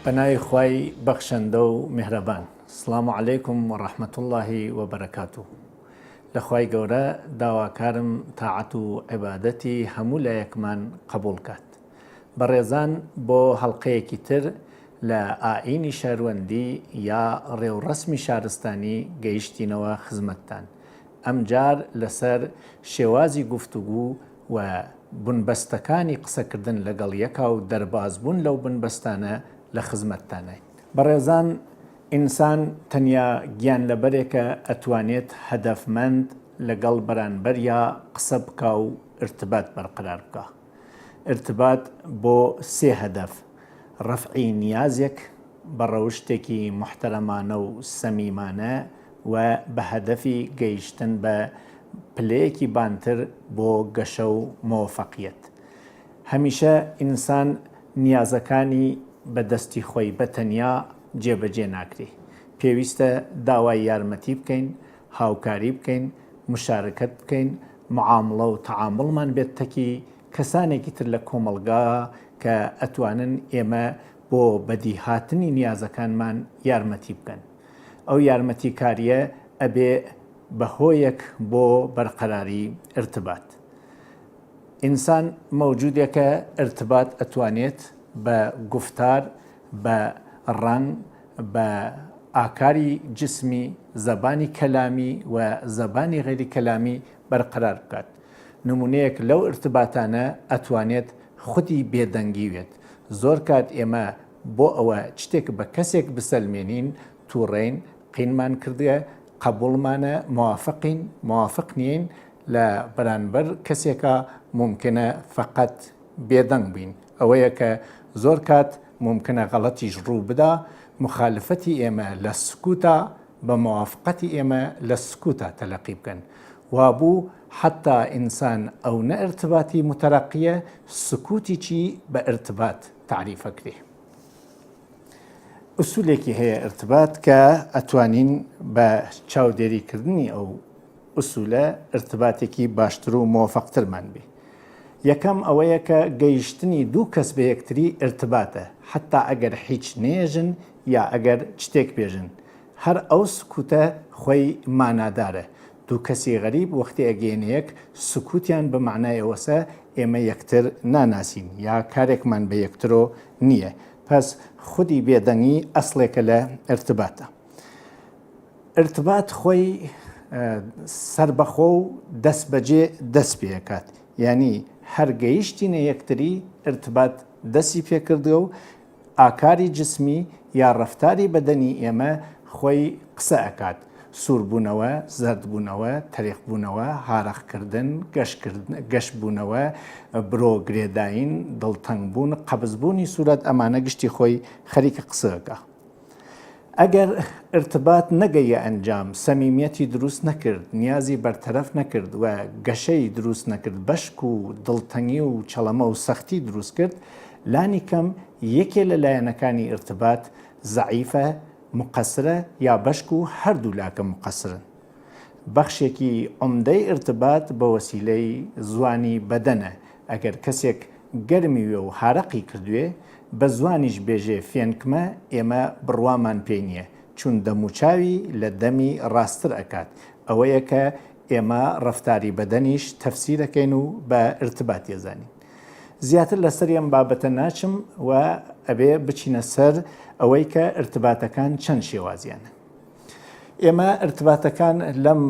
بە ناوی خوای بەخشەندە و میهرەبان. سڵام علیکم و رحمە اللە و بەرەکاتوه. لە خوای گەورە داواکارم تاعەت و عیبادەتی هەموو لایەکمان قەبوڵ کات. بەڕێزان بۆ هەڵقەیەکی تر لە ئائینی شەهروەندی یا ڕێوڕەسمی شارستانی گەیشتینەوە خزمەتتان. ئەمجار لەسەر شێوازی گفتوگو و بنبەستەکانی قسەکردن لەگەڵ یەکا و دەربازبوون لەو بنبەستانە لە خزمەتتاناین. بەڕێزان ئینسان تەنیا گیانلەبەرێکە ئەتوانێت هەدەفمەند لەگەڵ بەرانبەریا قسە بکا و ئرتبات بەرقەرار بکا. ئرتبات بۆ سێ هەدەف، ڕەفعی نیازێک بە ڕەوشتێکی موحتەرەمانە و سەمیمانە و بە هەدەفی گەیشتن بە پلەیەکی بانتر بۆ گەشە و مۆفەقیەت. هەمیشە ئینسان نیازەکانی بە دەستی خۆی بە تەنیا جێبەجێ ناکرێ. پێویستە داوای یارمەتی بکەین، هاوکاری بکەین، مشارکەت بکەین، معامڵە و تەعاموڵمان بێت تەکی کەسانێکی تر لە کۆمەڵگا کە ئەتوانن ئێمە بۆ بەدیهاتنی نیازەکانمان یارمەتی بکەن. ئەو یارمەتیکارییە ئەبێ بە هۆیەک بۆ بەرقەراری ئرتبات. ئینسان مەوجودێکە ئرتبات ئەتوانێت بە گوفتار، بە ڕەنگ، بە ئاکاری جسمی، زەبانی کەلامی و زەبانی غەیری کەلامی بەرقەرار بکات. نمونەیەک لەو ئرتباتانە ئەتوانێت خودی بێدەنگی وێت. زۆر کات ئێمە بۆ ئەوە چتێک بە کەسێک بسەلمێنین توڕەین، قینمان کردگە، قەبوڵمانە، موافقین، موافق نیین، لە بەرانبەر کەسێکا مومکنە فەقەت بێدەنگ بین. ئەوەیە کە زۆر کات مومکنە غەڵەتیش ڕوو بدا، موخالفەتی ئێمە لە سکوتا بە موافقەتی ئێمە لە سکوتا تەلەقی بکەن. وابوو حەتتا ئینسان ئەونە ئرتباتی موتەرەقییە سکوتیچی بە ئرتبات تەعریف ئەکرێ. ئوسولێکی هەیە ئرتبات کە ئەتوانین بە چاودێری کردنی ئەو ئوسولە ئرتباتێکی باشتر و مۆفەقترمان بێ. یەکەم ئەوەیە کە گەیشتنی دوو کەس بە یەکتری ئرتباتە حەتتا ئەگەر حیچ نەیەژن یا ئەگەر چتێک بێژن هەر ئەو سکوتە خۆی مانادارە دوو کەسی غەریب وەختی ئەگەینە یەک سکوتیان بە مەعنای ئەوەسە ئێمە یەکتر ناناسین یا کارێکمان بە یەکترۆ نییە پەس خودی بێدەنگی ئەسڵێکە لە ئرتباتە. ئرتبات خۆی سەربەخۆ و دەستبەجێ دەست پێکات یانی هەر گەیشتینە یەکتری ئرتبات دەستی پێکردوە و ئاکاری جسمی یا ڕەفتاری بەدەنی ئێمە خۆی قسە ئەکات، سووربوونەوە، زەردبوونەوە، تەریقبوونەوە، هارەقکردن، گەشبوونەوە، برۆ گرێداین، دڵتەنگبوون، قەبزبوونی سوورەت ئەمانە گشتی خۆی خەریکە قسە ئەکا. ئەگەر ئرتبات نەگەیە ئەنجام، سەمیمیەتی دروست نەکرد، نیازی بەرتەرەف نەکرد و گەشەی دروست نەکرد بەشک و دڵتەنگی و چەڵەمە و سەختی دروست کرد، لانی کەم یەکێ لە لایەنەکانی ئرتبات زەعیفە، مقصرە یا بەشک و هەردوو لاکە مقصرن. بەخشێکی عومدەی ئرتبات بە وەسیلەی زوانی بەدەنە، ئەگەر کەسێک گەرمی وێ و هارەقی کردوێ، بە زوانیش بێژێ فێنکمە، ئێمە بڕوامان پێی نییە، چون دەموچاوی لە دەمی ڕاستتر ئەکات، ئەوەیە کە ئێمە ڕەفتاری بەدەنیش تەفسیر ئەکەین و بە ئرتباتی ئەزانین. زیاتر لەسەری ئەم بابەتە ناچم و ئەبێ بچینە سەر ئەوەی کە ئرتباتەکان چەند شێوازیانن. ئێمە ئرتباتەکان لەم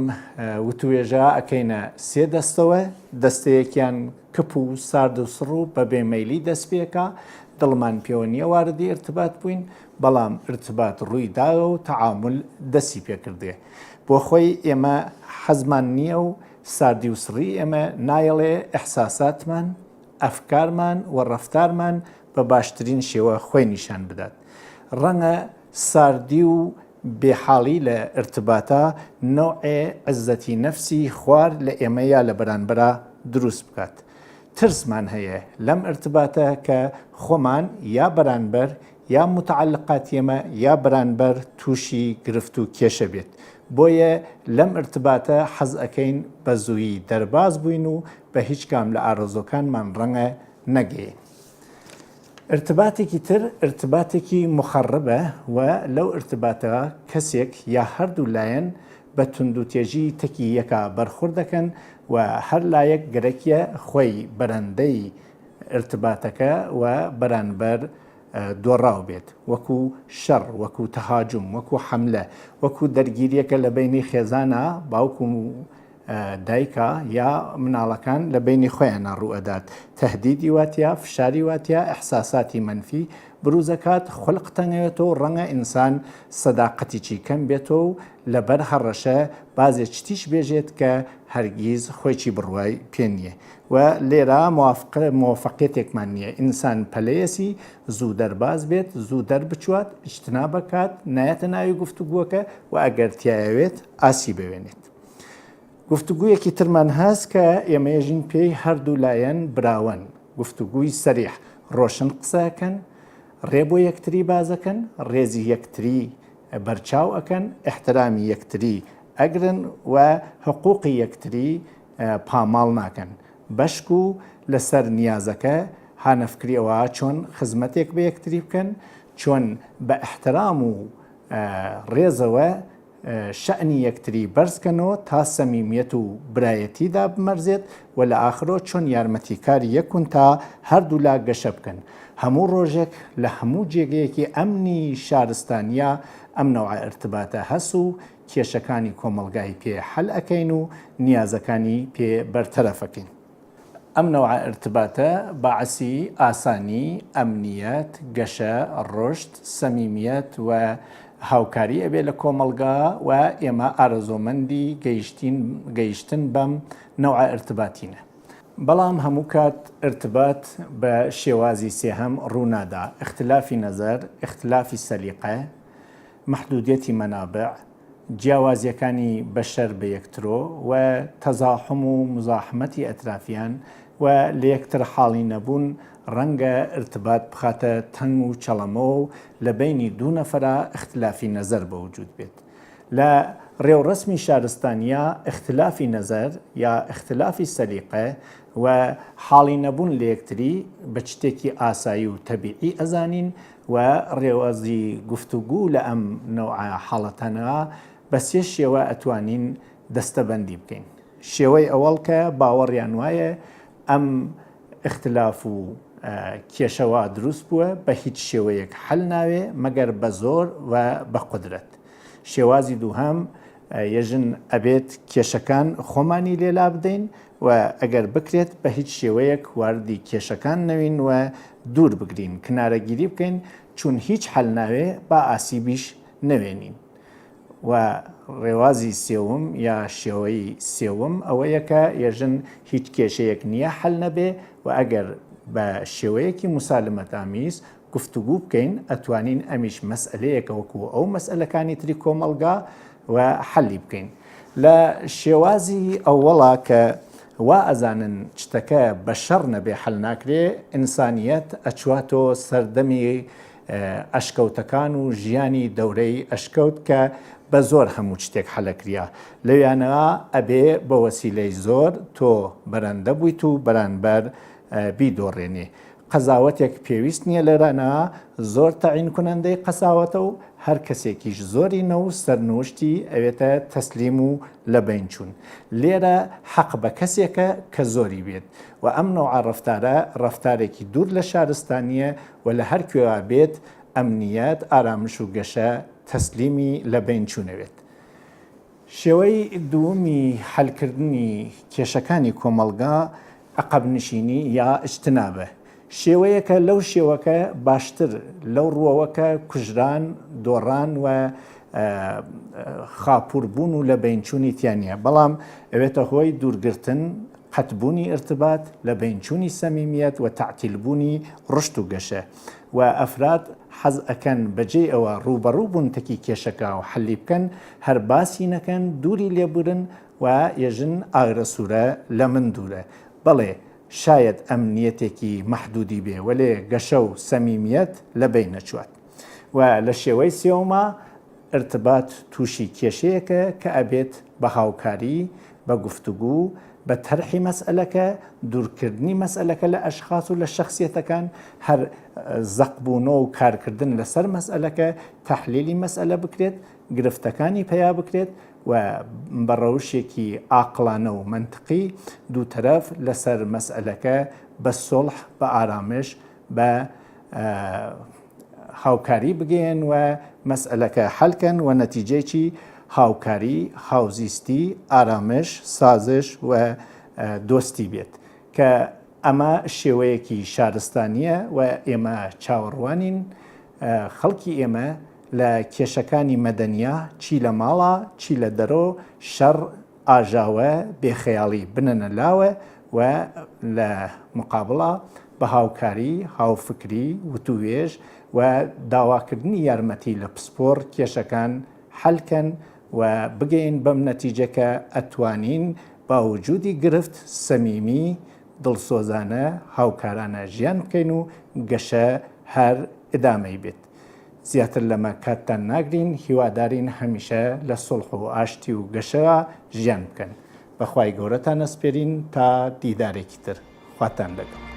وتوێژە ئەکەینە سێ دەستەوە، دەستەیەکیان کپ و سارد و سڕ و بە بێ مەیلی دەست پێکا، دڵمان پێوە نییە واردی ئرتبات بووین، بەڵام ئرتبات ڕووی داوە و تەعامول دەستی پێکردێ. بۆ خۆی ئێمە حەزمان نییە و ساردی و سڕی ئێمە نایەڵێ ئیحساساتمان، ئەفکارمان و ڕەفتارمان بە باشترین شێوە خۆی نیشان بدات. ڕەنگە ساردی و بێ حاڵی لە ئرتباتا نەوعێ عزەتی نەفسی خوار لە ئێمە یا لە بەرانبەرا دروست بکات. ترسمان هەیە لەم ئرتباتە کە خۆمان یا بەرانبەر یا متعلقاتی ئێمە یا بەرانبەر تووشی گرفت و کێشە بێت. بۆیە لەم ئرتباتە حەز ئەکەین بە زوویی دەرباز بووین و بە هیچ کام لە ئارەزووەکانمان ڕەنگە نەگەین. ئرتباتێکی تر ئرتباتێکی مخەڕبە و لەو ئرتباتە کەسێک یا هەردوو لایەن بە توندوتێژی تەکی یەکا بەرخورد دەکەن و هەر لایەک گەرەکیە خوەی بەرەندەی ئرتباتەکە و بەرانبەر دۆڕاو بێت وەکو شەڕ وەکو تەهاجوم وەکو حەملە وەکو دەرگیریەکە لە بەینی خێزانا باوک و دایکە یا مناڵەکان لە بەینی خۆیانا ڕووئەدات تەهدیدی واتیا فشاری واتیا ئیحساساتی مەنفی بروزەکات خولق تەنگەوێتۆ و ڕەنگە ئینسان سەداقەتیی کەم بێتۆ و لەبەر هەڕەشە بازێ چتیش بێژێت کە هەرگیز خۆیی بڕوای پێ نییە و لێرا مۆفەقیەتێکمان نییە ئینسان پەلەیەسی زوو دەرباز بێت زوو دەربچوات ئیجتنابەکات نایەتە ناوی گفتوگووەکە و ئەگەر تیایەوێت ئاسی بوێنێت. گفتوگویەکی ترمان هەس کە ئێمەیەژین پێی هەردوو لایەن براوەن، گفتوگوی سەریح، ڕۆشن قسەکەن، ڕێ بۆ یەکتری بازەکەن، ڕێزی یەکتری بەرچاو ئەکەن، ئیحترامی یەکتری ئەگرن و حقوقی یەکتری پاماڵ ناکەن، بەشکو لەسەر نیازەکە هانەفکری ئەوە چۆن خزمەتێک بە یەکتری بکەن، چۆن بە ئیحترام و ڕێزەوە شەئنی یەکتری بەرز کەنەوە تا سەمیمیەت و برایەتی دابمەرزێت و لە ئاخرۆ چۆن یارمەتیکاری یەکون تا هەردوولا گەشە بکەن. هەموو ڕۆژێک لە هەموو جێگەیەکی ئەمنی شارستانیا ئەم نەوعە ئرتباتە هەس و کێشەکانی کۆمەڵگای پێ حەل ئەکەین و نیازەکانی پێ بەرتەرەفەکەین. ئەم نەوعە ئرتباتە باعسی ئاسانی، ئەمنیەت، گەشە، ڕوشد، سەمیمیەت و هاوکاری ئەبێ لە کۆمەڵگا و ئێمە ئارەزۆمەندی گەیشتین گەیشتن بەم نەوعە ئرتباتینە. بەڵام هەموو کات ئرتبات بە شێوازی سێهەم ڕوو نادا، ئختلافی نەزەر، ئختلافی سەلیقە، مەحدودیەتی مەنابع، جیاوازیەکانی بەشەر بە یەکترۆ و تەزاحوم و موزاحمەتی ئەترافیان و لە یەکتر حاڵی نەبوون ڕەنگە ئرتبات بخاتە تەنگ و چەڵەمەوە و لە بەینی دوو نەفەرا ئختلافی نەزەر بە وجود بێت. لە ڕێوڕەسمی شارستانیا ئختلافی نەزەر یا ئختلافی سەلیقە و حاڵی نەبوون لە یەکتری بە چتێکی ئاسایی و تەبیعی ئەزانین و ڕێوازی گفتوگو لە ئەم نەوعە حاڵەتانە بە سێ شێوە ئەتوانین دەستەبەندی بکەین. شێوەی ئەوەڵ کە باوەڕیان وایە ئەم ئیختلاف و کێشە وا دروست بووە بە هیچ شێوەیەک حەل ناوێ مەگەر بە زۆر و بە قودرەت. شێوازی دووهەم یەژن ئەبێت کێشەکان خۆمانی لێ لابدەین و ئەگەر بکرێت بە هیچ شێوەیەک واردی کێشەکان نەوین و دوور بگرین کنارەگیری بکەین چون هیچ حەل ناوێ با ئاسیبیش نەوێنین و ڕێوازی سێوم یا شێوەی سێوم ئەوەیە کە یەژن هیچ کێشەیەک نییە حەل نەبێ و ئەگەر بە شێوەیەکی موسالمەتامیز گفتوگو بکەین ئەتوانین ئەمیش مەسئەلەیەکە وەکو ئەو مەسئەلەکانی تری کۆمەڵگا و حەلی بکەین لە شێوازی ئەوەڵا کە وا ئەزانن چتەکە بە شەڕ نەبێ حەل ناکرێ ئینسانیەت ئەچواتۆ سەردەمی ئەشکەوتەکان و ژیانی دەورەی ئەشکەوت کە بە زۆر هەموو شتێک حەلەکریا لەویانەوە ئەبێ بە وەسیلەی زۆر تۆ بەرەندە بوویت و بەرانبەر بیدۆڕێنێ قەزاوەتێک پێویست نیە لێرانە زۆر تەعین کونەندەی قەساوەتە و هەر کەسێکیش زۆری نەو سەرنوشتی ئەوێتە تەسلیم و لە بەین چوون. لێرە حەق بە کەسێکە کە زۆری بێت و ئەم نەوعە ڕەفتارە ڕەفتارێکی دوور لە شارستانیە و لە هەر کوێا بێت ئەمنیەت، ئارامش و گەشە تەسلیمی لە بەین چوونەوێت. شێوەی دوومی حەلکردنی کێشەکانی کۆمەڵگا عەقەبنشینی یا اجتنابە. شێوەیەکە لەو شێوەکە باشتر لەو ڕووەوە کە کوژران، دۆڕان و خاپوور بوون و لەبەینچوونی تیا نییە، بەڵام ئەوێتە هۆی دوورگرتن، قەتبوونی ارتباط، لەبەینچوونی سەمیمیەت و تەعتیلبوونی ڕشت و گەشە و ئەفراد حەز ئەکەن بەجێی ئەوە ڕووبەڕوو بوون تەکی کێشەکە و حەلی بکەن هەر باسی نەکەن دووری لێبورن و یەژن ئاگرە سوورە لە من دوورە بەڵێ شایەد ئەمنیەتێکی مەحدودی بێ وەلێ گەشە و سەمیمیەت لە بەین نەچوات و لە شێوەی سێوما ارتبات تووشی کێشەیەکە کە ئەبێت بە هاوکاری، بە گفتوگو، بە تەرحی مەسئەلەکە، دوورکردنی مەسئەلەکە لە ئەشخاس و لە شەخسیەتەکان، هەر زەقبوونەوە و کارکردن لەسەر مەسئەلەکە، تەحلیلی مەسئەلە بکرێت، گرفتەکانی پەیا بکرێت و بە ڕەوشێکی ئاقڵانە و مەنتقی دووتەرەف لەسەر مەسئەلەکە بە سوڵح، بە ئارامش، بە هاوکاری بگەیەن و مەسئەلەکە حەل کەن و نەتیجەیەکی هاوکاری، هاوزیستی، ئارامش، سازش و دۆستی بێت کە ئەمە شێوەیەکی شارستانییە و ئێمە چاوەڕوانین خەڵکی ئێمە لە کێشەکانی مەدەنیا چی لە ماڵا چی لە دەرۆ شەڕ ئاژاوە بێ خەیاڵی بنەنە لاوە و لە مقابڵا بە هاوکاری، هاوفکری، وتووێژ و داواکردنی یارمەتی لە پسپۆڕ کێشەکان حەل کەن و بگەین بەم نەتیجە کە ئەتوانین باوجودی گرفت سەمیمی، دڵسۆزانە، هاوکارانە ژیان بکەین و گەشە هەر ئدامەی بێت. زیاتر لەمە کاتتان ناگرین، هیوادارین هەمیشە لە سوڵح و ئاشتی و گەشەا ژیان بکەن. بە خوای گەورەتان ئەسپێرین تا دیدارێکی تر. خواتان لەگەڵ.